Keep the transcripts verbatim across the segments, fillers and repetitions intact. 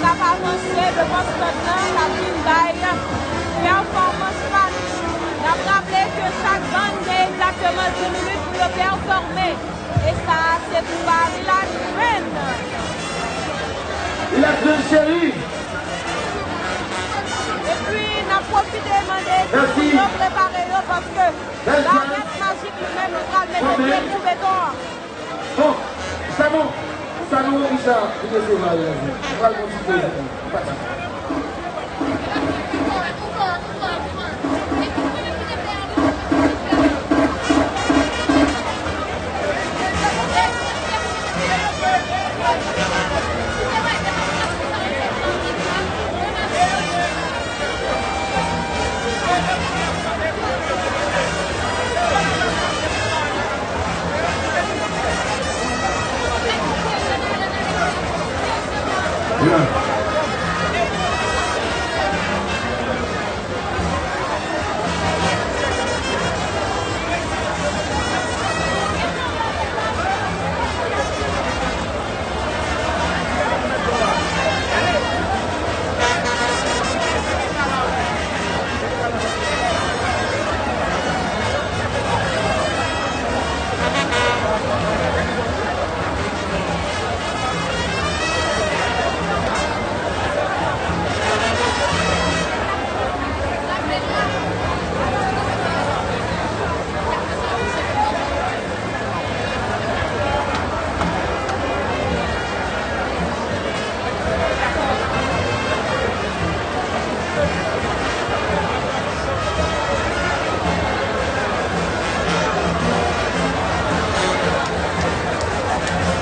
N ap avanse devan stan nan, n ap vin bay pèfòmans pa nou. N ap raple ke chak bann gen egzakteman dis minit pou yo pèfòme. E sa a, se pou Paris la jwenn. Epi, n ap pwofite mande ekip pou yo prepare yo, paske Bèl Barèt Majik li menm, li pral mete pye l sou beton an. Bon, Sanon, Sanon Richard, vin resevwa yo, Lazli. Nou pral fè yon ti poze pou ou. Pa di.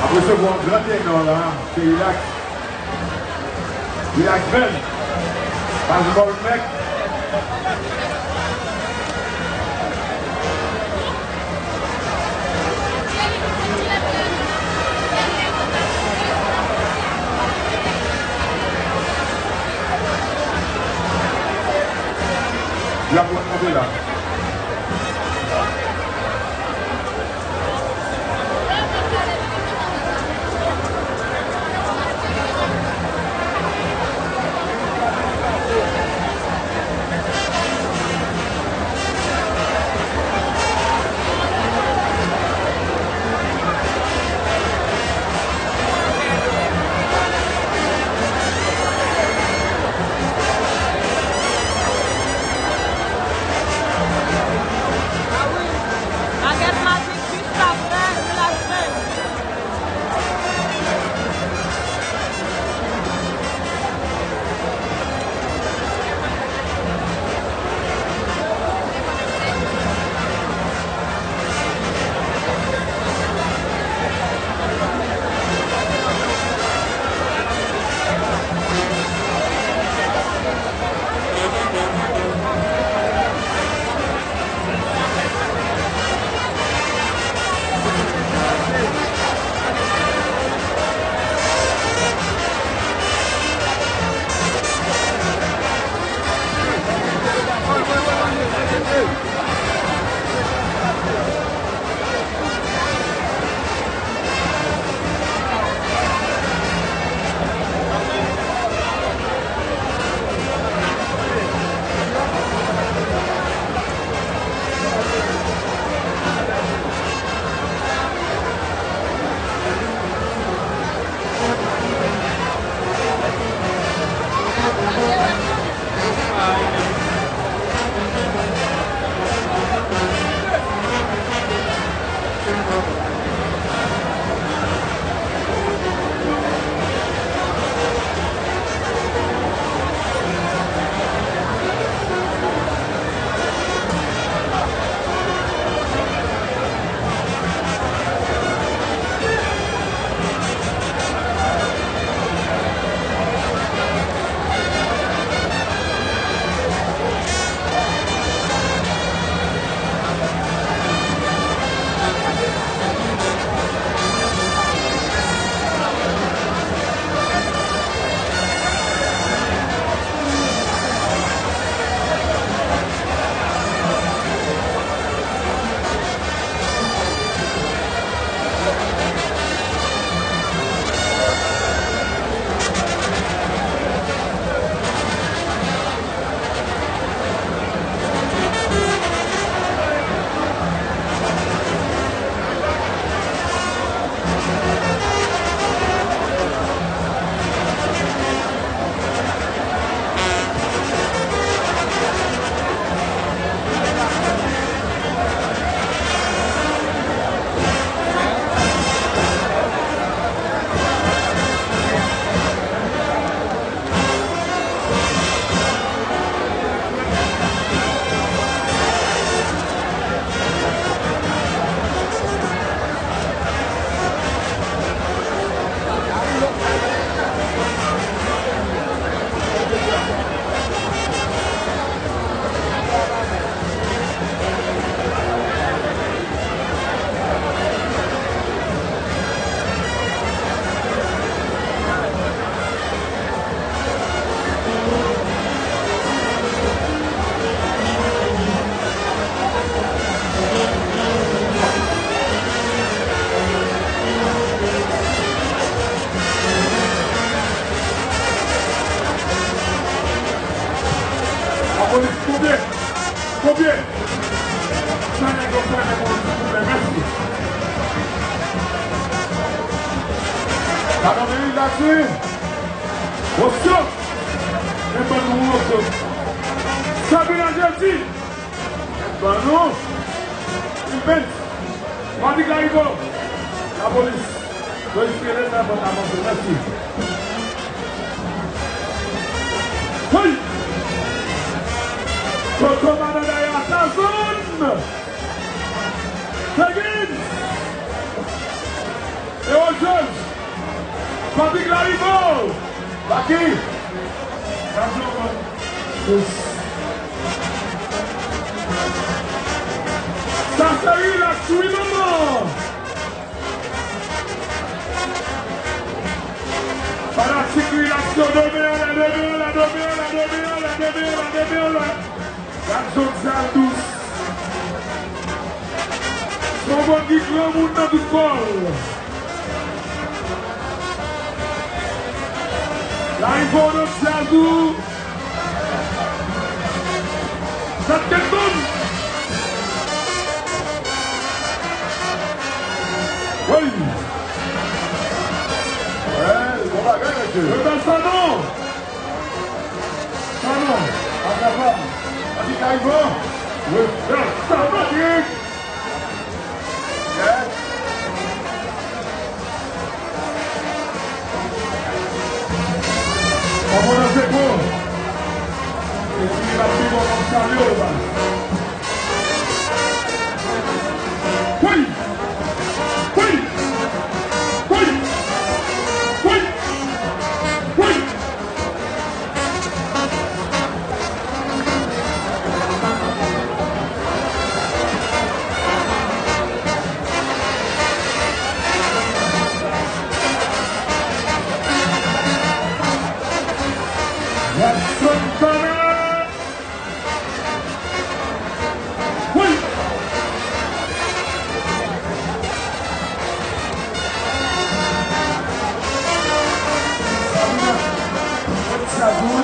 Ap resevwa yon gran tenò la, se Relax. Relax band. Baz Bòl Mèk. Y ap wè kanpe la. Gadon men wi, Daxi. Osyo. Men ban nou Osyo. Sabina Jezi. Men ban nou. Vin. Patrick Lariveaux. Lapolis. Polis file sa, bon, avanse. Mèsi. Woy! Toto Madandaya, Tazonn! Seguin! Ewo Jòj! Patrick Lariveaux! Baki! Tazonn! Sa se rilaks wi manman! Fanatik rilaks yo, de men an lè, de men an lè, de men an lè, de men an lè, de men an lè, de men an lè. Gad John Saldous. Se yon moun ki granmoun nan tout kò l. Lariveaux nan djaz ou. Sa te bon. Woy. Hey, bon bagay, mesye. Rebèl Sanon. Sanon. Atrapam. Patrick Lariveaux. Rebèl Sanon. Yes. Kòmandan Zeko. Epi l ap pi bon, m ap salye w, baz. Woy! Woy! Woy! Woy! Woy! Jackson Thomas! Wi! Sabina, sa tou.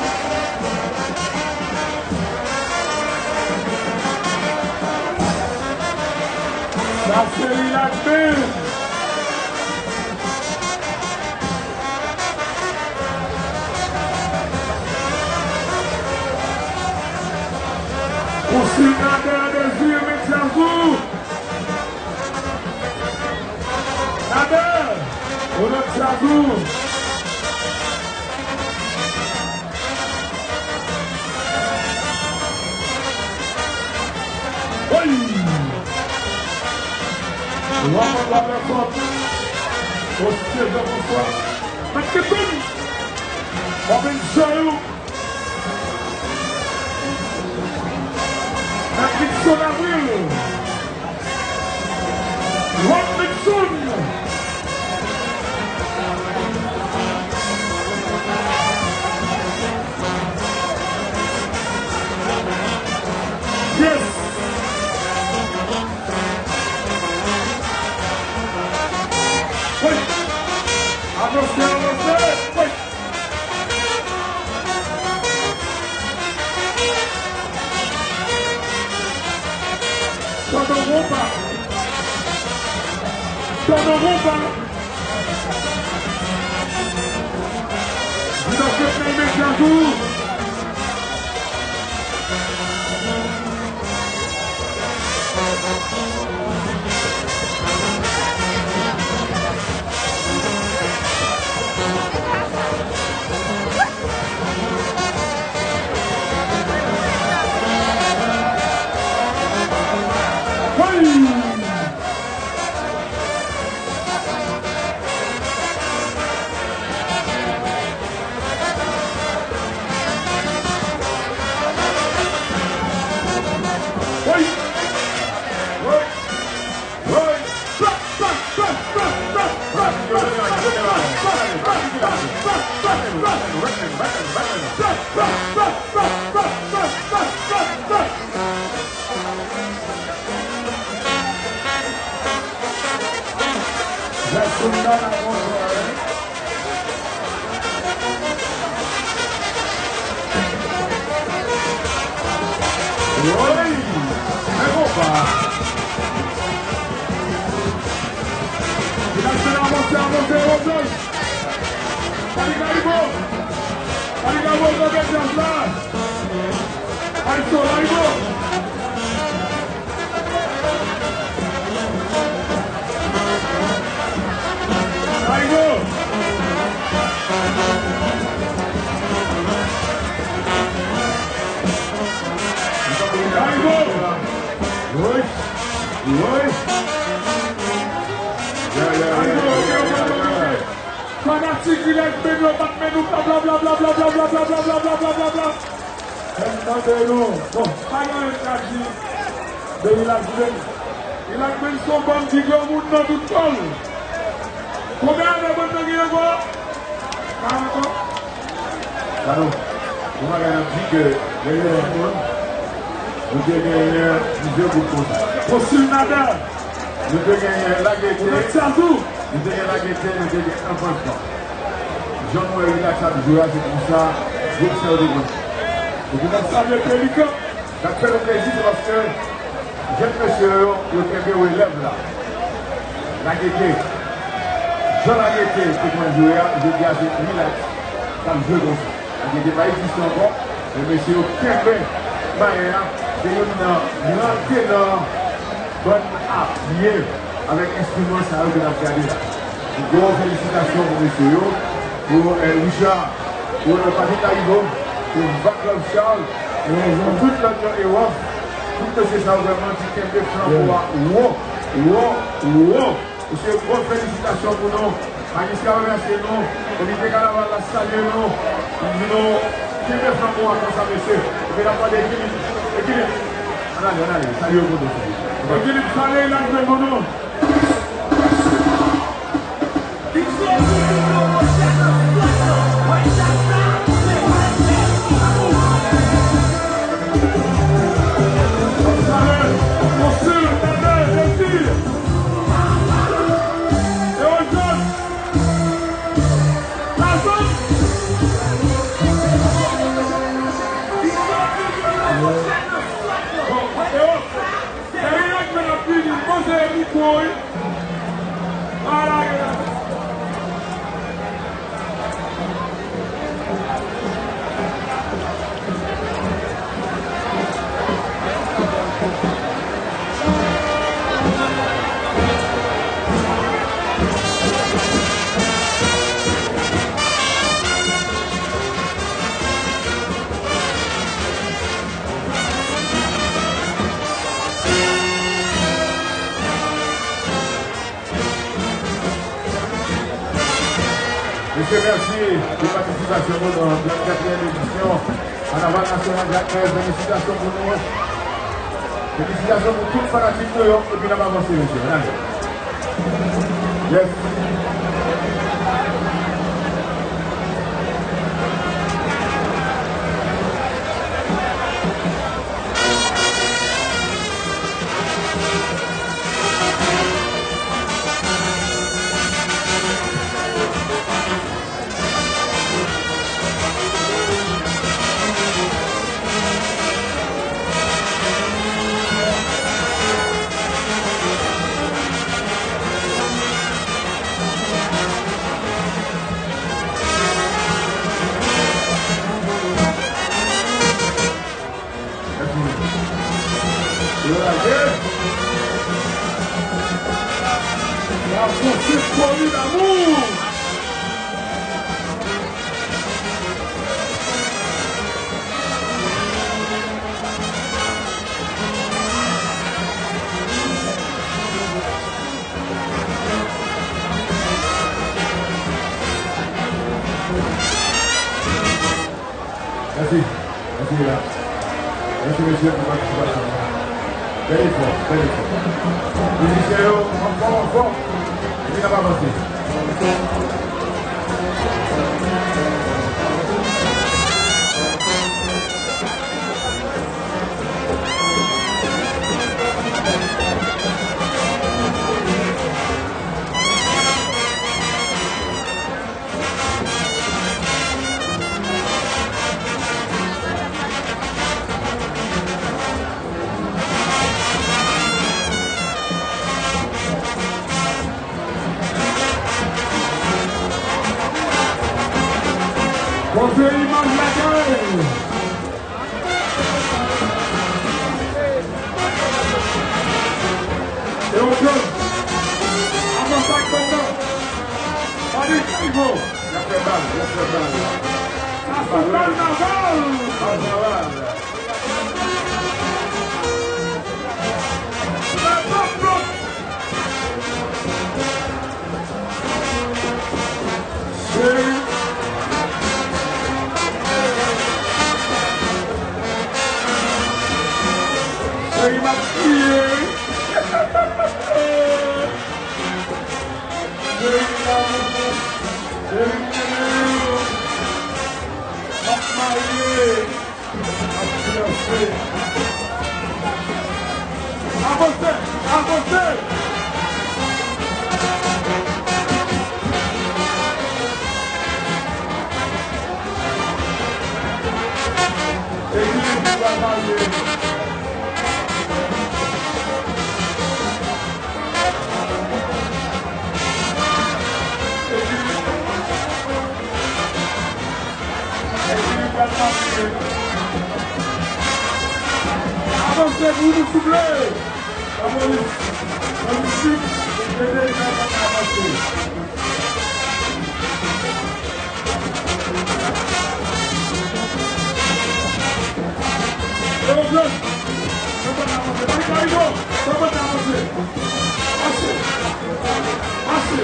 Sa se rilaks menm. Konsiy Nader Désir, met djaz ou. Nader, ou nan djaz ou. Woy! Raymond Laperçotte, Ostie Jean-François, Mèt Ketoun, Robinson, Mèt Nixon Avril. Rock Nixon. Yes. Hey. Avanse, avanse. Hey. Pandan konba. Pandan konba. Vin nan fèt la, imedya tou. Woy! Men konpa! Mesye, avanse, avanse, avanse! Ti kilès men yo pa t men nou, bla, bla, bla. Fè m tande nou. Bon, pa gen anyen k ap di de Ilaj Blanc. Ilaj Blanc se yon bandi granmoun nan tout kò l. Konbyen ane bandi nan gen ankò? Karant an? Gade, yon bagay n ap di ke lè yo moun, nou te genyen plizyè gwoup konsa. Konsil Nader. Nou te genyen Lagete. Ou mèt sa tou. Nou te gen Lagete, nou te gen Anfransman. Jan nou wè Ilaj ap jwe a, se konsa gwoup sa yo te konn. Epi n ap salye Pelikan. Sa k fè nou plezi, se paske jèn mesye yo, yo kenbe relèv la. Lagete. Jan Lagete te konn jwe a, jodi a se Ilaj k ap jwe konsa. Lagete pa egziste ankò, men mesye yo kenbe bagay la, se youn nan gran tena bann a pye avèk enstriman sa yo ke n ap gade la. Yon gwo felisitasyon pou mesye yo, pou, eh, Richard, pou, eh, Patrick Lariveaux, pou Vaclav Charles, pou tout lòt yo, Ewòf, tout mesye sa yo vrèman ki kenbe flanbo a wo, wo, wo. Mesye, gwo felisitasyon pou nou. Majiska remèsye nou. Komite kanaval la salye nou. Li di nou, kenbe flanbo a konsa, mesye. Epi n ap mande Ekilib. Ekilib. Ann ale, ann ale. Salye yo pou nou. Ekilib, salye Ilaj Blanc pou nou. Bon, e o, Dèyè yo jwenn ap vini, poze mikwo, wi. Ala gen la. Mesye, mèsi de patisipasyon nou nan trannkatriyèm edisyon Kanaval Nasyonal Jakmèl. Felisitasyon pou nou. Felisitasyon pou tout fanatik nou yo. Epi n ap avanse, mesye. Ann ale. Yes. Yo lage. La poussuite folie d'amour. Mèsi. Mèsi, medam. Mèsi, mesye, pou patisipasyon nou. Bèl efò, bèl efò. Mizisyen yo, anfòm, anfòm. Epi n ap avanse. Poze imaj lakay. E yo jwenn. Avanse ak bòl nan. Panik, Ivo. Y ap fè bal, y ap fè bal. Sa se kannaval. Kannaval. Mèt ap blòk. Se Erik Nene, m ap marye, m ap fiyanse. Avanse, avanse! Erik pral marye. Avanse pou nou, souple. Lapolis, lapolis, ede nou avanse. Yo, yo, yo pa ka avanse. Marik Marigo, yo pa ka avanse. Mache. Mache.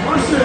Mache.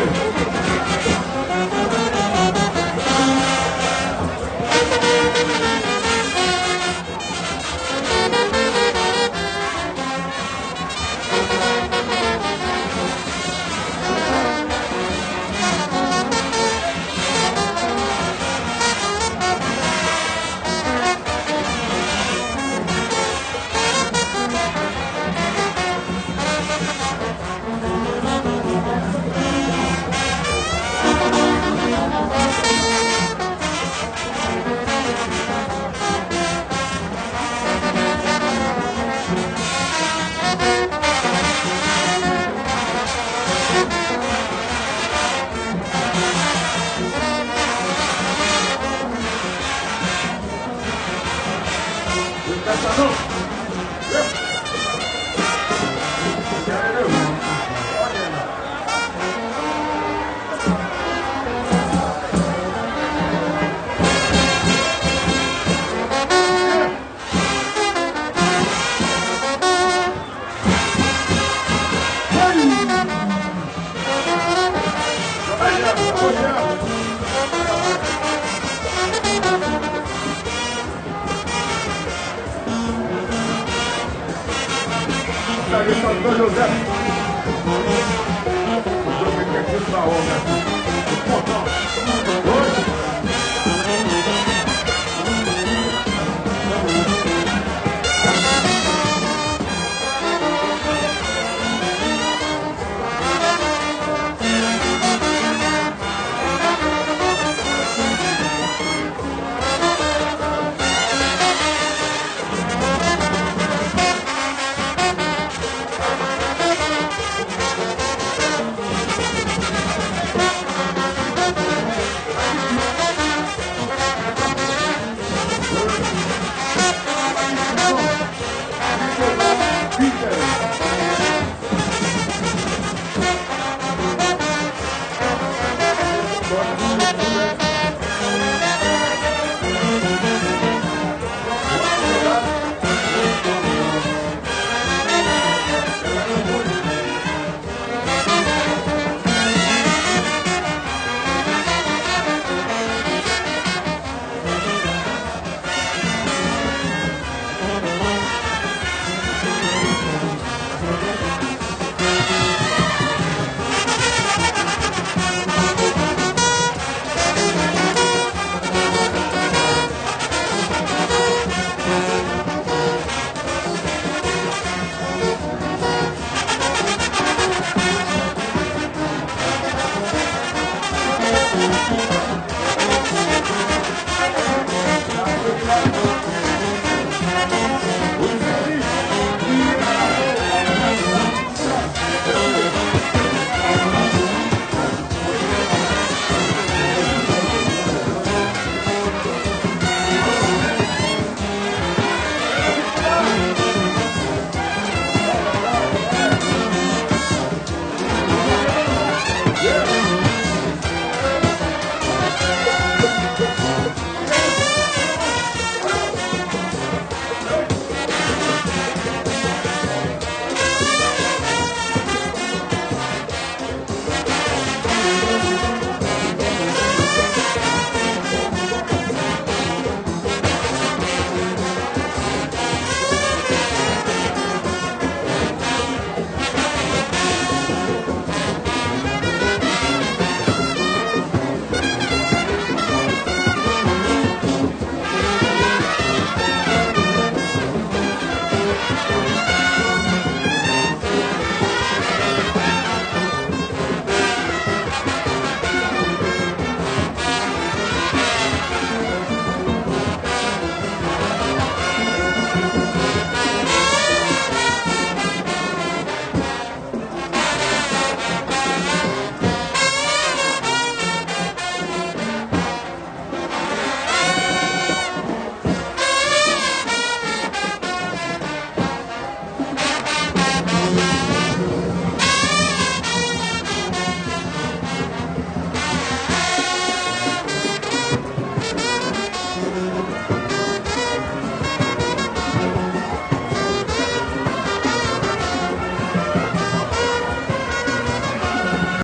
Salye Santo Joseph. Joseph, kèk pawòl.